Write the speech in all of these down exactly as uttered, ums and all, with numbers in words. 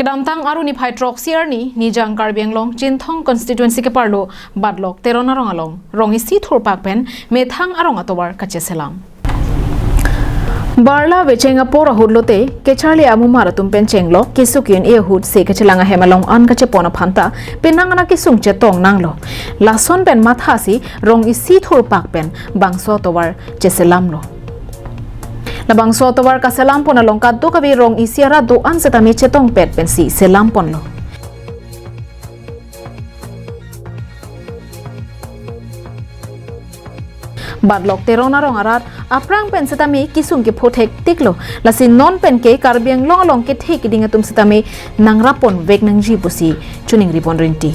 Kedamtang Arni phai throksi arni, Nijang Karbi Anglong, Chinthong constituency keparlo, Batlok Teron arong along, rong isi thurpak pen, methang arong atovar kacheselam. Barla vecheng apor ahut lote, kecharli amumar atum pen chenglok, kesung ke-un-e ahut se kachelang ahem along an kachepon aphanta, penang ana kesung chetong nanglo. Lason pen mathasi, rong isi thurpak pen, bangso atovar cheselamlo. Labangso atovar kaselam pon along kadokave rong isi arat do-an setame chetongpet pensi selam ponlo. Batlok Teron arong arat aphrang pen setame kesung kepho thektiklo. Lasi non pen ke Karbi Anglong along kethe keding atum setame nangrap ponvek nangji pusi choningri pon rinti.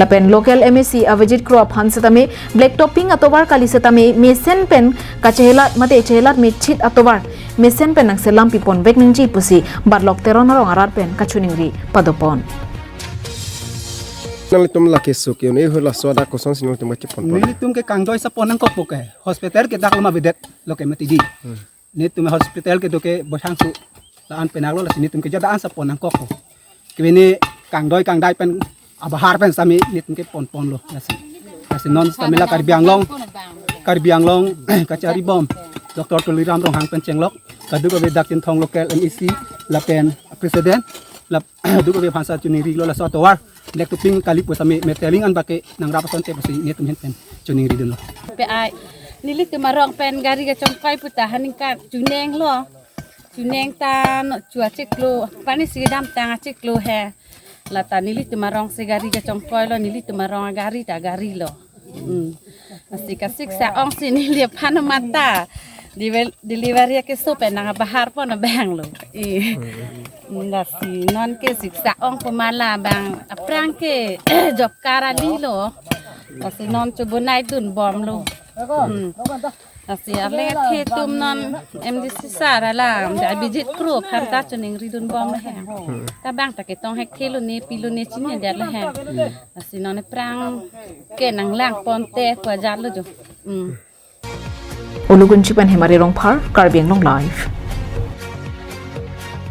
Lapen local M A C Avijit Kro aphan setame black topping atovar kali setame mesen pen kachehelat mate chehelat mechit atovar mesen pen nangselampi ponvek nangji pusi Batlok Teron arong arat pen kachoningri padopon. Nanglitum la kesung ke-un-e ahut laso adak kosonsi nanglitum kachepon pon? Nelitum ke kangdoi sa pon nangkokpo ke. Hospital ke dak lama avedet lo ke mati di. Hmm. Netum hospital kedo ke bothang su la-an penang lo, lasi netum ke jada an sa pon nangkokpo. Kevini kangdoi kangdai pen abahar pen setame netum ke ponponlo lasi. Lasi non setame la Karbi Anglong, Karbi Anglong kacharibom Doctor Tuliram Ronghang pen chenglok, kadokave dak Chinthong local M A C lapen president, lap kadokave aphan sa choningrilo laso atovar black topping kali pu setame meteling an bake nangrap asonte pusi netum ahin pen choningridunlo. Pe ai, nelitum arong pen gari kachongkoi pu ta haning kachoninglo. Choningtang non chu achiklo, pani si kedamtang achiklo he. Lata nelitum arong si gari kachongkoilo, nelitum arong gari ta garilo. Hmm. Lasi kasiksa ongsi neli aphan mata. Divel-, delivery keso pen nang abahar pon abanglo. Eh. Hmm, lasi non ke siksa ong pu ma labang aphrang ke job card kalilo. Lasi non chobonai dunbomlo. Hmm. Lasi arleng athe atum non M D C sir alam, Avijit Kro aphan ta choningridunbomlo he. Hmm. Ta bang ta ketong hekthelo ne pilo ne chinine detlo he. Hmm. Lasi non aphrang ke nanglang ponte pu ajatlo jo. Hmm. Ulugunchi pen Hemari Rongphar, Karbi Anglong Live.